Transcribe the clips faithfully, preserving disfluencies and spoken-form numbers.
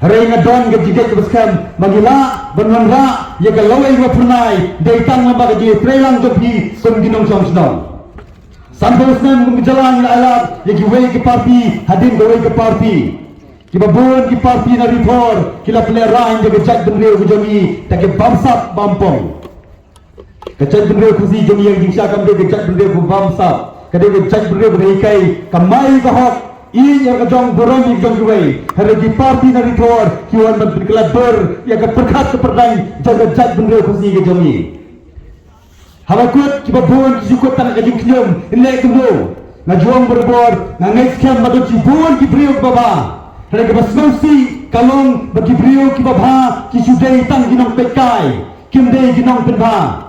Hynrei nga don ka jingkit kaba skhem ba ngi lah ban wanrah ïa ka lawei kaba phyrnai dei tang lyngba ka jingïatreilang jong phi kum ki nongshong shnong. Sanphew snem kum ka jylla ngi la ailad ïa kiwei ki party hadien kawei ka party. Kiba bun ki party na Ri Bhoi ki la pynlehrain ïa ka jaitbynriew ka jong ngi da ki bamsap bampong. Ka jaitbynriew Khasi jong ngi ïa ka jingshah kam dei ka jaitbynriew kaba bamsap, ka dei ka jaitbynriew kaba hikai, ka mai ka hok, ïeit ïa ka jong, burom ïa ka jong kiwei. Hynrei ki party na Ri Bhoi ki wan ban pynkylla dur ïa ka pyrkhat ka pyrdain jong ka jaitbynriew Khasi ka jong ngi. Haba kut kiba bun ki shu kut tang ka jingkhñium, leh kumno? Nga ju ong barabor, nga ngeit skhem ba don shibun ki briew kiba bha. Hynrei kaba sngewsih ka long ba ki briew kiba bha ki shu dei tang ki nongpeitkai, kim dei ki nongpynbha.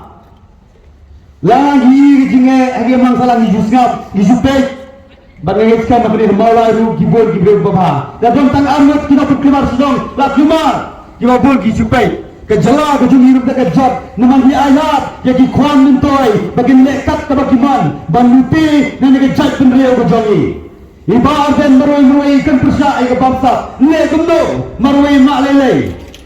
La ngi ïohi ka jingeh ha ki imlang sahlang, ngi ju sngap, ngi ju peit. Bad nga ngeit skhem ba kane ka Mawlai ruh ki bun ki briew kiba bha. La don tang arngut ki nongpynkulmar shnong, la kulmar. Kiba bun ki shu peit. Ka jylla ka jong ngi ruh da ka jot, namar ngi ailad ïa ki khwan myntoi ba kin leh kat kaba ki mon ban lute na ka jaitbynriew ka jong ngi. I Bah Ardent marwei marwei i kren pyrshah ïa ka bamsap, leh kumno marwei ma lei lei.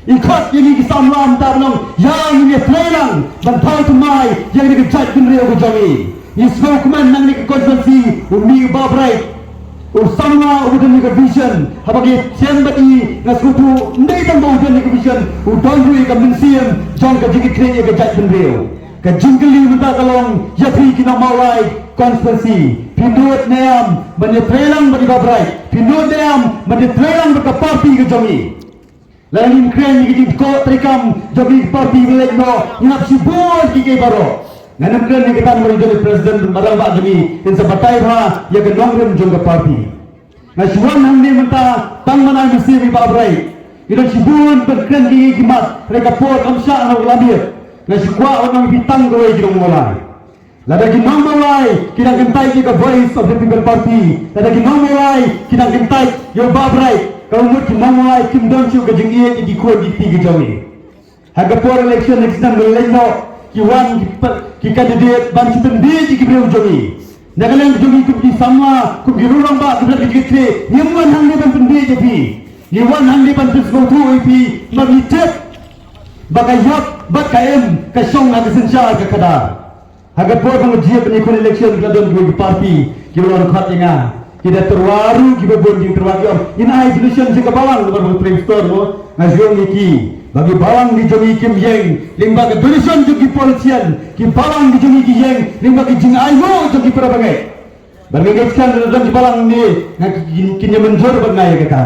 I khot ïa ngi ki samla mynta ban ong ïa ngi ïatreilang ban thaw thymmai ïa ka jaitbynriew ka jong ngi. Ngi sngewkmen na kane ka constituency u mih u Bah Bright, u samla uba don ïa ka vision. Haba ngi ïashem bad i nga sngewthuh ym dei tang ba u don ïa ka vision, u don ruh ïa ka mynsiem jong ka jingkitkhlieh ïa ka jaitbynriew. Ka jingkylli mynta ka long ïa phi ki nong Mawlai constituency, phi nud ne em ban ïatreilang bad i Bah Bright? Phi nud ne em ban ïatreilang bad ka party ka jong ngi? Lada ngim kren ïa ka jingkoh treikam jong ki party ba leit noh, ngin ap shibun ki kiei baroh. Ngan ym kren ïa kata namar i don i president ba rangbah jong ngi, in sa batai bha ïa ka nongrim jong ka party. Nga shu wan hangne mynta tang ban ai mynsiem ïa i Bah Bright. Ngi don shibun ban kren ki ïa ki mat, hynrei ka por kam shah na u la miet. Nga shu kwah wan ong ïa phi tang kawei ki nong Mawlai. Lada ki nong Mawlai ki dang kyntait ïa ka Voice of the People Party, lada ki nong Mawlai ki dang kyntait ïa u Bah Bright, ka mut ki nong Mawlai kim don shuh ka jingïeit ïa ki khun ki kti ki jong ngi. Ha ka por election next time ba leit noh, ki wan ki pa-, ki candidate ban shu pynbiej ïa ki briew jong ngi. Na ka liang jong ngi kum ki samla, kum ki rangbah kiba don ka jingkitkhlieh, ngim wan hangne ban pynbiej ïa phi. Ngi wan hangne ban pynsngewthuh ïa phi, ba ngi tip ba ka ïap bad ka im ka shong ha ka synshar ka khadar. Ha ka por ba ngi jied ban ïakhun election, ki la don kiwei ki party kiba la wan khot ïa nga. Ki da tyrwa ruh kiba bun, ki tyrwa ki ong ngin ai donation sha ka balang, namar ba trei store mo. Nga ju ong ïa ki ba ki balang ki jong ngi kim ïeng lyngba ka donation jong ki politician, ki balang ki jong ngi ki ïeng lyngba ki jingainguh jong ki para bangeit. Bad nga ngeit skhem lada don ki balang ne, nga ki, ki, kin ïa mynjur bad nga ïa kata.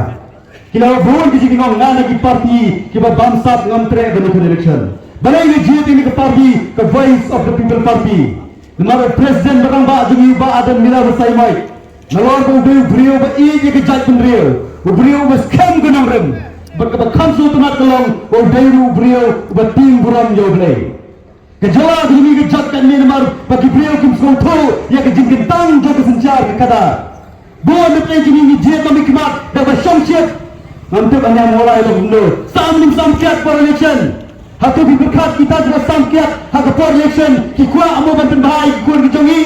Ki la bun ki jingong, nga na ki party kiba bamsap ngam treh ban ïakhun election. Balei nga jied ïa ka party ka Voice of the People Party? Namar u president ba rangbah jong ngi u Bah Ardent Miller Basaiawmoit, nalor ba u dei u briew ba ïeit ïa ka jaitbynriew, u briew uba skhem ka nongrim, bad kaba kham sngewtynnat ka long ba u dei ruh u briew uba tieng burom ïa U Blei. Ka jylla ka jong ngi ka jot katne namar ba ki briew kim sngewthuh ïa ka jingkyntang jong ka synshar ka khadar. Bun na pdeng jong ngi ngi jied lam ki khmat da kaba shongshit. Ngam tip ania Mawlai long kumno. Sam nym sam kiad por election. Hato phi pyrkhat kita kiba sam kiad ha ka por election ki kwah mo ban pynbha ïa ki khun ki jong ngi?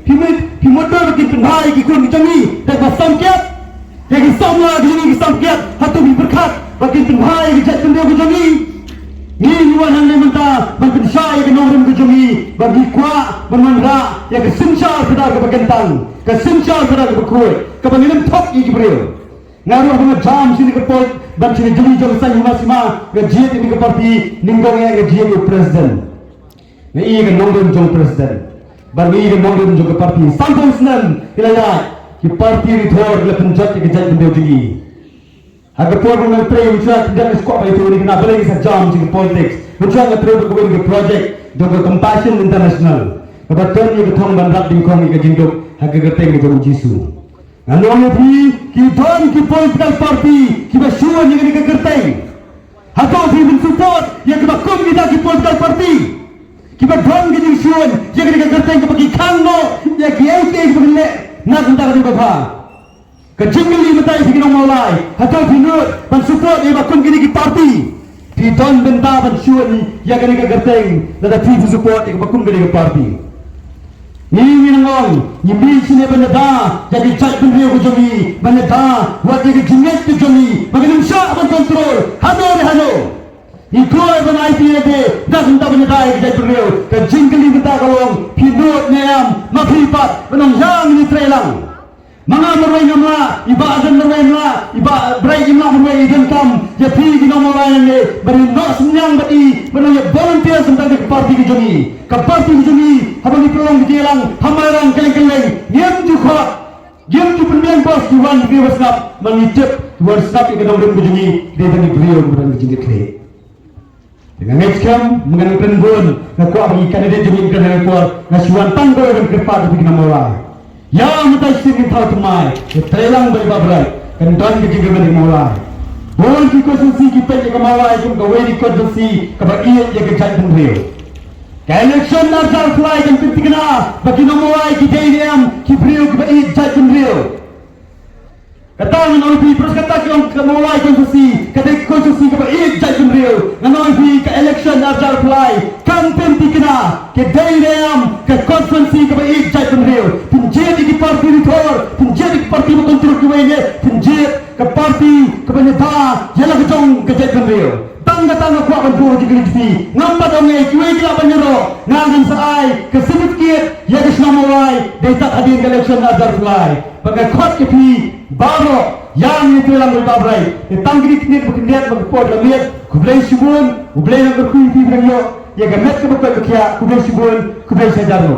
Phi mut, phi mutdur ba kin pynbha ïa ki khun ki jong ngi da kaba sam kiad? Ïa ki samla ki jong ngi ki sam kiad, hato phi pyrkhat ba kin pynbha ïa ka jaitbynriew ka jong ngi? Ngi ngi wan hangne mynta ban pynshai ïa ka nongrim ka jong ngi, ba ngi kwah ban wanrah ïa ka synshar khadar kaba kyntang, ka synshar khadar kaba khuid, kaba ngin ym thok ïa ki briew. Nga ruh haba nga jam shane ka poll, ban shane jong ngi jong ka saiñ Hima Sima, nga jied ïa ka party, nyngkong eh nga jied ïa u president. Nga ïohi ka nongrim jong president. Bad nga ïohi ka nongrim jong ka party. Sanphew snem ki la ïaid, ki party Ri Bhoi ki la pynjot ïa ka jaitbynriew jong ngi. Ha ka por ba nga trei, mynshuwa ki dang skwah ba ïa tu ni kena, balei ngi sa jam sha ka politics. Mynshuwa nga trei ba ka wan ka project jong ka Compassion International, kaba don ïa ka thong ban rat dyngkhong ïa ka jingduk ha ka kyrteng ka jong u Jisu. Nga ong ïa phi, ki don ki political party kiba shun ïa kane ka kyrteng. Hato phi phin support ïa kiba kum kita ki political party kiba don ka jingshun ïa kane ka kyrteng, kaba ki khang noh ïa kiei kiei kiba kin leh na ka bynta ka dei kaba bha? Ka jingkylli mynta ïa phi ki nong Mawlai, hato phi nud ban support ïa kiba kum kine ki party? Phi don bynta ban shun ïa kane ka kyrteng lada phi phi support ïa kiba kum kine ki party. Ngi ngi nang ong, ngi mih shane ban ïada ïa ka jaitbynriew ka jong ngi, ban ïada wat ïa ka jingngeit ka jong ngi, ba ngin ym shah ban don Control hano re hano. Ngi kloi ban ai phi ïa ka da kumta ban ïada ïa ka jaitbynriew. Ka jingkylli mynta ka long, phi nud ne em? Ma phi pat ban ong ïa ngi trei lang. Ma nga marwei ngam lah, i Bah Ardent marwei ngam lah, i Bah Bright ngam lah marwei, i donkam ïa phi ki nongmawlai ne ban ïa noh synñiang bad i, ban ïa volunteer sha ka party ka jong ngi. Ka party ka jong ngi, haba ngi pynlong ka jingïalang ha Mairang kylleng kylleng, ngim ju khot, ngim ju pynbiang bos, ki wan ki ba sngap, ma ngi tip ki wan sngap ïa ka nongrim ka jong ngi, ki dei tang ki briew kiba don ka jingkitkhlieh. Te nga ngeit skhem, mynta nga kren bun, nga kwah ba ki candidate jong ngi kren ha ka por, nga shu wan tang kawei ban kyrpad ïa phi ki nongmawlai. Ïa mynta shisien ngin thaw thymmai, ïa trei lang bad i Bah Bright, kan don ka jingkyrmen ïa ka mawlai. Bun ki constituency ki peit ïa ka mawlai kum kawei na ki constituency kaba ïeit ïa ka jaitbynriew. Ka election arhajar arphew lai kan pynthikna ba ki nongmawlai ki dei ne em ki briew kiba ïeit jaitbynriew. Kata ngan ong ïa phi, pyrshah kata ki ong ka Mawlai constituency ka dei ka constituency kaba ïeit jaitbynriew. Ngan ong ïa phi, ka election arhajar arphew lai kan pynthikna ki dei ne em ka constituency kaba ïeit jaitbynriew. Pynjied ïa ki party rithor, pynjied ïa ki party ba kontrol kiwei ne, pynjied ka party kaba ïada ïa la ka jong ka jaitbynriew. Tang kata nga kwah ban buh jingkylli ïa phi. Ngam pat ong ei, kiwei ki lah ban ïaroh, nga ngan sa ai ka certificate ïa ka shnong Mawlai dei tad hadien ka election arhajar arphew lai. Bad nga khot ïa phi baroh, ïa ngi trei lang bad i Bah Bright. Te tang kine ki khyndiat ba ki khyndiat ba ki por la miet. Khublei shibun, U Blei un kyrkhu ïa phi ba phin ïoh ïa ka met kaba koit ba khiah. Khublei shibun, khublei shihajar nguh.